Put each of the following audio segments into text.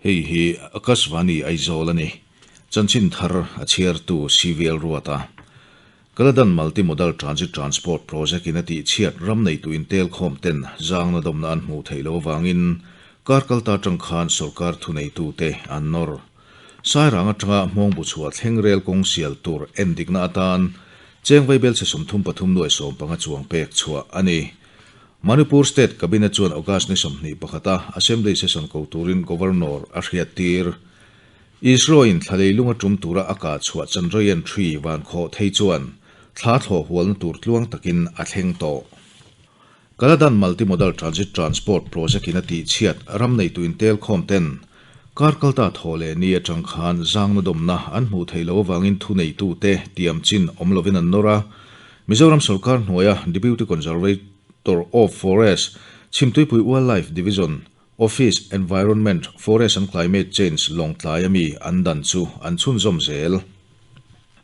Hei hi Akashvani Aizawl a ni. Chanchin thar a chhiartu CVL Ruata. Kaladan Multi Modal Transit Transport Project in a tih chhiat ram neitu intel khawm ten zangna dawmna an hmuh theih loh avangin kar kalta atang khan sorkar thuneitute an nawr. Sairang atanga hmawngbu chhuah thleng rel kawng sial tur endikna atan cheng vaibel chhe 33 nuai 15 chuang pek chhuah a ni. Manipur State Cabinet chuan August ni 21 a Assembly Session ko turin Governor a hriat tir. ISRO in thla leilung a tum tura a kah chhuah Chandrayaan 3 van khawh thei chuan thla thlawh hualna tur tluang takin a thleng tawh. Kaladan Multi-Modal Transit Transport Project in a tih chhiat ram neitu intel khawm ten kar kalta thaw leh ni atang khan zangna dawmna an hmuh theih loh avangin thuneitute tiam chin awm lovin an nawr a. Mizoram sorkar hnuaia Deputy Conservator of Forest, Chhimtuipui Wildlife Division, Office, Environment, Forest and Climate Change Lawngtlai ami an dan chu an chhunzawm zel.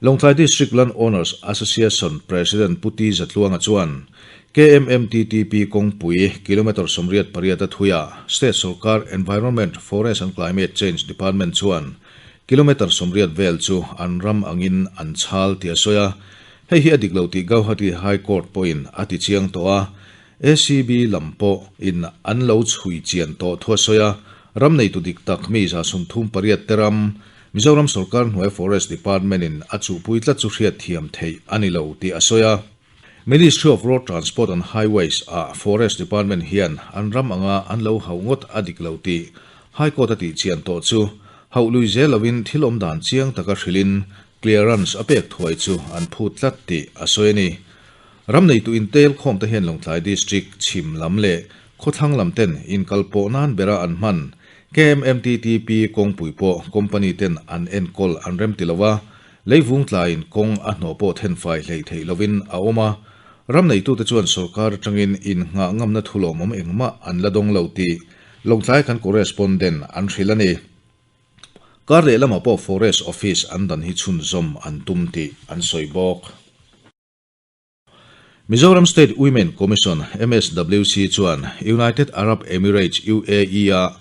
Lawngtlai District Land Owners Association President Pu Ti Zatluanga chuan KMMTTP kawngpui kilometre 88 a thuia State sorkar Environment, Forest and Climate Change Department chuan kilometre 80 vel chu an ram angin an chhal tih a sawi a. Hei hi a dik lo tih Gauhati High Court pawhin a ti chiang tawh a, ACB lam pawh in an lo chhui chian tawh thu a sawi a, ram neitu dik tak mi 38 te ram Mizoram sorkar hnuai Forest Department in a chuhpui tlat chu hriatthiam theih a ni lo tih a sawi a. Ministry of Road Transport and Highways ah Forest Department hian an ram anga an lo hauh ngawt a dik lo tih High Court a tih chian tawh chu hauh lui zel loin thil awm dan chiang taka hrilhin clearance a pek thuai chu an phut tlat tih a sawi a ni. Ram neitu intel khawm te hian Lawngtlai District chhim lam leh khawthlang lam ten inkal pawh nan bera an hman KMMTTP kawngpui pawh company ten an enkawl an rem ti lo a, leivung tlaiin kawng a hnawh pawh thenfai hleih theih lovin a awm a. Ram neitute chuan sorkar atangin innghah ngamna thulawmawm engmah an la dawng lo tih Lawngtlai kan correspondent an hrilh a ni. Kar leh lamah pawh Forest Office an dan hi chhunzawm an tum tih an sawi bawk. Mizoram State Women Commission, MSWC, chuan United Arab Emirates, UAE, a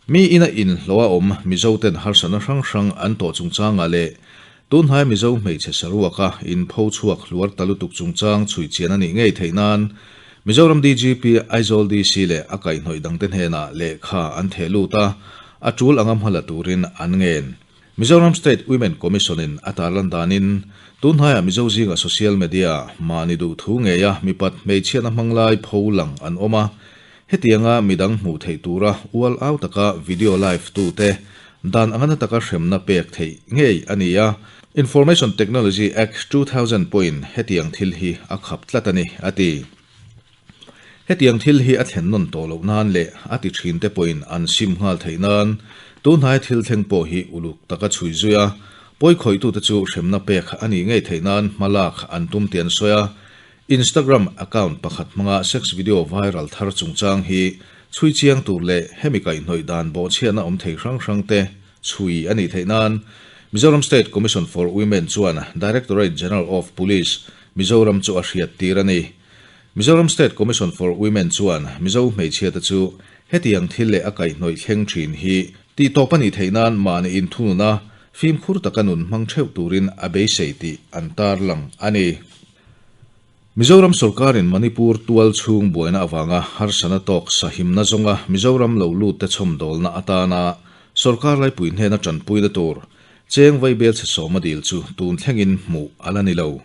mi ina inhlawh a awm Mizoten harsatna hrang hrang an tawh chungchangah leh tunhnai Mizo hmeichhe saruaka inpho chhuak hluar ta lutuk chungchang chhui chian a nih ngei theih nan Mizoram DGP, Aizawl DC leh a kaihhnawih dangte hnenah lehkha an theh lut a, a tul anga hma la turin an ngen. Mizoram State Women Commission in a tarlan danin, tunhnaiah Mizo zinga social media mahni duh thu ngeia mipat hmeichhiatna hmang lai pho lang an awm a, hetianga midang hmuh theih tura ual au taka video live tute dan anga na taka hremna pek theih ngei a ni a, Information Technology Act 2000 pawhin hetiang thil hi a khap tlat a ni, a ti. Hetiang thil hi a thlen nawn tawh loh nan leh a ti thin te pawhin an sim nghal theih nan tunhnai thil thleng pawh hi uluk taka chhui zui a, pawi khawihtute chu hremna pek a nih ngei theih nan hma lak an tum tih an sawi a. Instagram account pakhat hmanga sex video viral thar chungchang hi chhui chiang tur leh hemi kaihhnawih dan bawhchhiatna awm thei hrang hrang te chhui a nih theih nan Mizoram State Commission for Women chuan Directorate General of Police, Mizoram chu a hriattir a ni. Mizoram State Commission for Women chuan Mizo hmeichhia te chu hetiang thil leh a kaihhnawih thleng thin hi tih tawp a nih theih nan mahni inthunun a, fimkhur taka nun hmang theuh turin a beisei tih an tarlang a ni. Mizoram sorkarin Manipur tual chhung buaina avanga harsana tawk sahimna zawnga Mizoram lo lut te chhawmdawlna atana sorkar laipui hnena tanpuina tur cheng vaibel chhe sawma dil chu tun thlengin hmuh a la ni lo.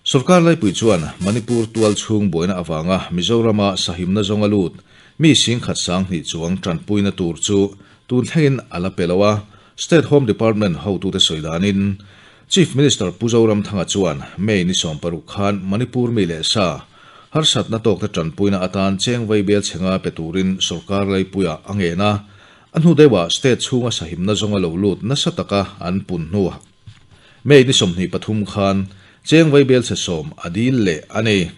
Sorkar laipui chuan Manipur tual chhung buaina avanga Mizorama sahimna zawnga lut mi singkhat 2000 chuang tanpuina tur chu tun thlengin a la pe lo a, State Home Department hotute sawi danin Chief Minister Pu Zoramthanga chuan May ni 16 khan Manipur mi leh sa harsatna tawkte tanpuina atan cheng vaibel chhenga pe turin sorkar laipuia a ngen a, a hnu deuhah state chhunga sahimna zawnga lo lut nasa taka an pun hnu. May ni 23 khan cheng vaibel chhe 10 a dil leh a ni.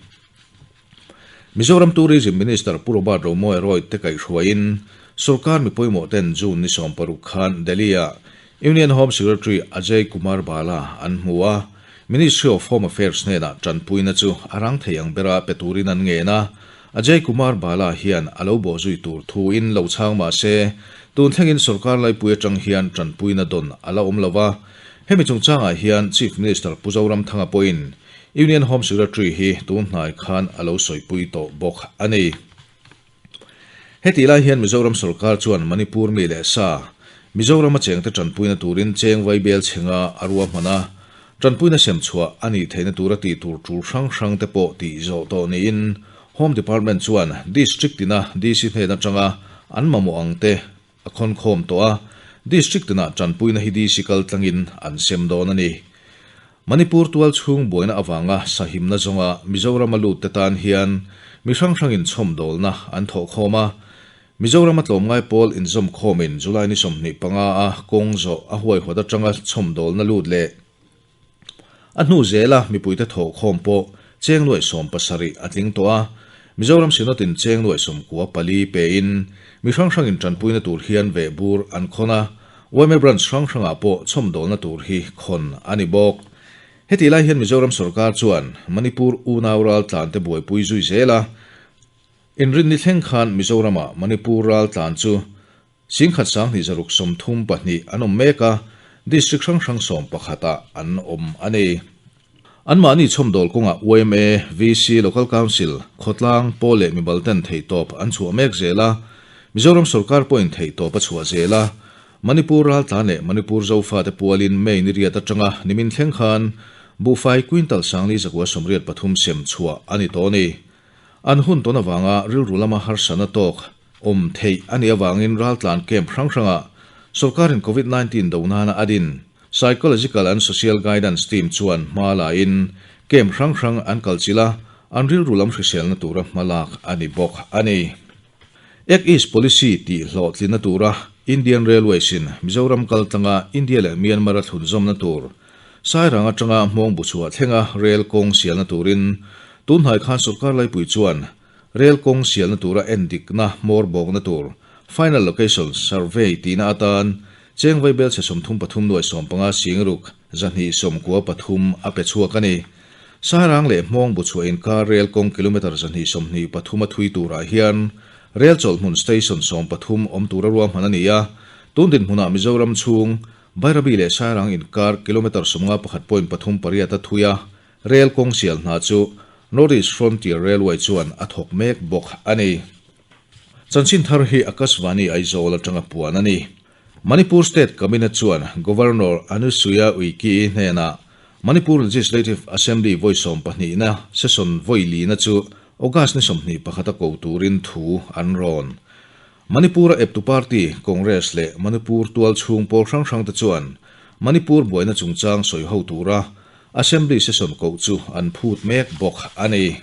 Mizoram Tourism Minister Pu Robert Romawia Roy te kaihhruaiin sorkar mi pawimawh ten June ni 16 khan Delhi-ah Union Home Secretary Ajay Kumar Bhalla an hmu a, Ministry of Home Affairs hnenah tanpuina chu a rang thei ang bera pe turin an ngen a, Ajay Kumar Bhalla hian a lo bawhzui tur thuin lo chhang mah se, Tun thlengin sorkar laipui atang hian tanpuina dawn a la awm lo a, hemi chungchangah hian Chief Minister Pu Zoramthanga pawhin Union Home Secretary hi tun hnai khan a lo sawipui tawh bawk a ni. Hetih lai hian Mizoram sorkar chuan Manipur mi leh sa, Mizorama chengte tanpuina turin cheng vaibel chhenga a ruahman a, tanpuina sem chhuah a nih theihna tura tih tur tul hrang hrang te pawh tih zawh tawh niin Home Department chuan District tina DC hnen atanga an mamawh ang te a khawnkhawm tawh a, District tinah tanpuina hi DC kal tlangin an sem dawn a ni. Manipur tual chhung buaina avanga sahimna zawnga Mizorama lut te tan hian mi hrang hrangin chhawmdawlna an thawh khawm a. Mizorama tlawmngai pawl inzawm khawmin July ni 25 a kawng zawh a huaihawt atanga chhawmdawlna lut leh a hnu zela mipuite thawh khawm pawh cheng nuaih 70 a tling tawh a. Mizoram Synod in cheng nuaih 94 pein mi hrang hrangin tanpuina tur hian vehbur an khawn a. Yma Branch hrang hrangah pawh chhawmdawlna tur hi khawn a ni bawk. Hetih lai hian Mizoram sorkar chuan Manipur unau raltlan te buaipui zui zel a, inrinni thleng khan Mizoramah Manipur raltlan chu 10,232 an awm mek a, District hrang hrang 11 ah an awm a ni. Anmahni chhawmdawl kawngah yma, VC, Local Council, khawtlang, pawl leh mibal ten theihtawp an chhuah mek zel a, Mizoram sorkar pawhin theihtawp a chhuah zel a. Manipur raltlan leh Manipur Zofate pualin May ni riat atanga nimin thleng khan buhfai quintal 4,983 sem chhuah a ni tawh a ni. An hun tawn avanga rilru lama harsatna tawk awm theih a nih avangin raltlan camp hrang hrangah sorkarin Covid 19 do nana a din Psychological and Social Guidance Team chuan hma lain camp hrang hrang an kalchilh a, an rilru lam hriselna tura hma lak a ni bawk a ni. Act East Policy tih hlawhtlinna tura Indian Railways in Mizoram kaltlanga India leh Myanmar a thlunzawmna tur Sairang atanga hmawng bu chhuah thlenga rel kawng sialna turin tunhnai khan sorkar laipui chuan rel kawng sialna tura endikna hmawr bawkna tur Final Location Survey tihna atan cheng vaibel chhe 33 nuai 15 singruk 293 a pe chhuak a ni. Sairang leh hmawng bu chhuah inkar rel kawng kilometre 223 a thui turah hian rel chawlhhmun station 13 awm tura ruahman a ni a, tun dinhmunah Mizoram chhung Bairabi leh Sairang inkar kilometre 51.38 a thui a, rel kawng sial hna chu North East Frontier Railway chuan a thawk mek bawk a ni. Chanchin thar hi Akashvani Aizawl atanga puan a ni. Manipur State Cabinet chuan Governor Anusuiya Uikey hnenah Manipur Legislative Assembly vawi 12na session vawi lina chu August ni 21 a ko turin thu an rawn. Manipur a eptu party Congress leh Manipur tual chhung pawl hrang hrang te chuan Manipur buaina chungchang sawi ho tura Assembly session koh chu an phut mek bawk a ni.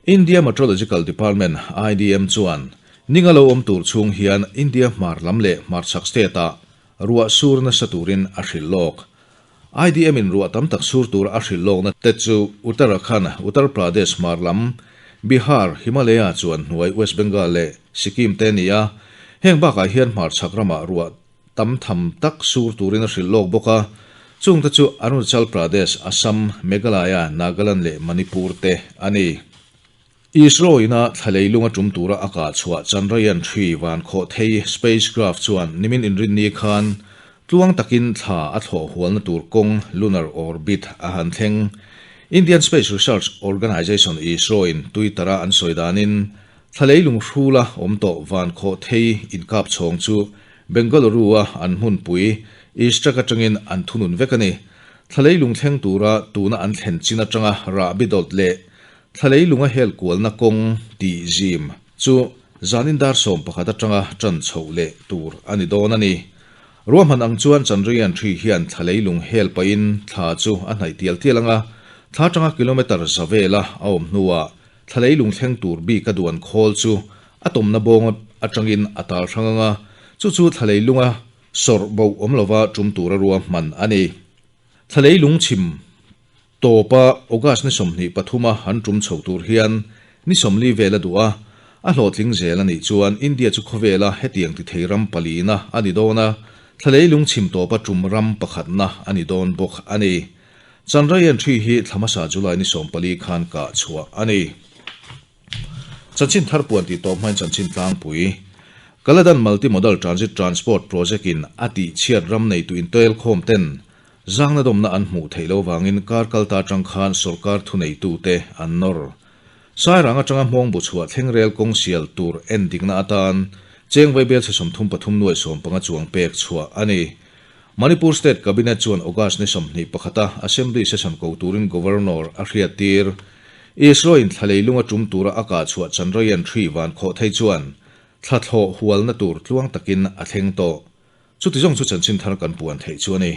India Meteorological Department, IDM, chuan ninga lo awm tur chhung hian India hmar lam leh hmarchhak state ah ruah sur nasa turin a hrilh lawk. IDM in ruah tam tak sur tura a hrilh lawkna te chu Uttarakhand, Uttar Pradesh hmar lam, Bihar, Himalaya chuan hnuai West Bengal leh Sikkim te a ni a. Heng bakah hian hmarchhak ramah ruah tam tham tak sur turin a hrilh lawk bawk a, chungte chu Arunachal Pradesh, Assam, Meghalaya, Nagaland leh Manipur te a ni. ISRO ina thla leilung a tum tura a kah chhuah Chandrayaan 3 van khawh thei spacecraft chuan nimin inrinni khan tluang takin thla a thlawh hualna tur kawng lunar orbit a han thleng. Indian Space Research Organisation ISRO in Twitter a an sawi danin thla leilung hrula awm tawh van khawh thei inkap chhawng chu Bengaluru a an hmunpui ISTRAC atangin an thunun vek a ni. Thla leilung thleng tura tuna an thlen chin atanga rahbi dawt leh Thla leilunga hel kualna kawng tih zim chu zanin dar 11 atanga tan chhoh leh tur a ni dawn a ni. Ruahman ang chuan Chandrayaan 3 hian thla leilung hel pahin thla chu a hnaih tial tial anga, thla atanga kilometre za vela a awm hnuah thla leilung thleng tur bik a duan khawl chu a tawmna bawng atangin a tal hrang anga, chu chu thla leilunga sawrh bo awm lova tum tura ruahman a ni. Thla leilung chhim Tawpa August ni 23 a han tum chho tur hian ni 40 vel a duh a, a hlawhtling zel a nih chuan India chu khawvela hetiang ti thei ram palina a ni dawn a, thla leilung chhim tawpa tum ram pakhatna a ni dawn bawk a ni. Chandrayaan 3 hi thla hmasa July ni 14 khan kah chhuah a ni. Chanchin thar puan tih tawp hmain chanchin tlangpui. Kaladan Multi-Modal Transit Transport Project in a tih chhiat ram neitu intoel khawm ten zangna dawmna an hmuh theih loh vangin kar kalta atang khan sawrkar thuneitute an nawr. Sairang atanga hmawng bu chhuah thleng rel kawng sial tur en dikna atan cheng vaibel chhe 33 nuai 15 chuang pek chhuah a ni. Manipur State Cabinet chuan August ni 21 a Assembly Session ko turin Governor a hriattir. ISRO in thla leilung a tum tura a kah chhuah Chandrayaan 3 van khawh thei chuan Thla thlawh hualna tur tluang takin a thleng tawh. Chuti zawng chu chanchin thar kan puan theih chu a ni.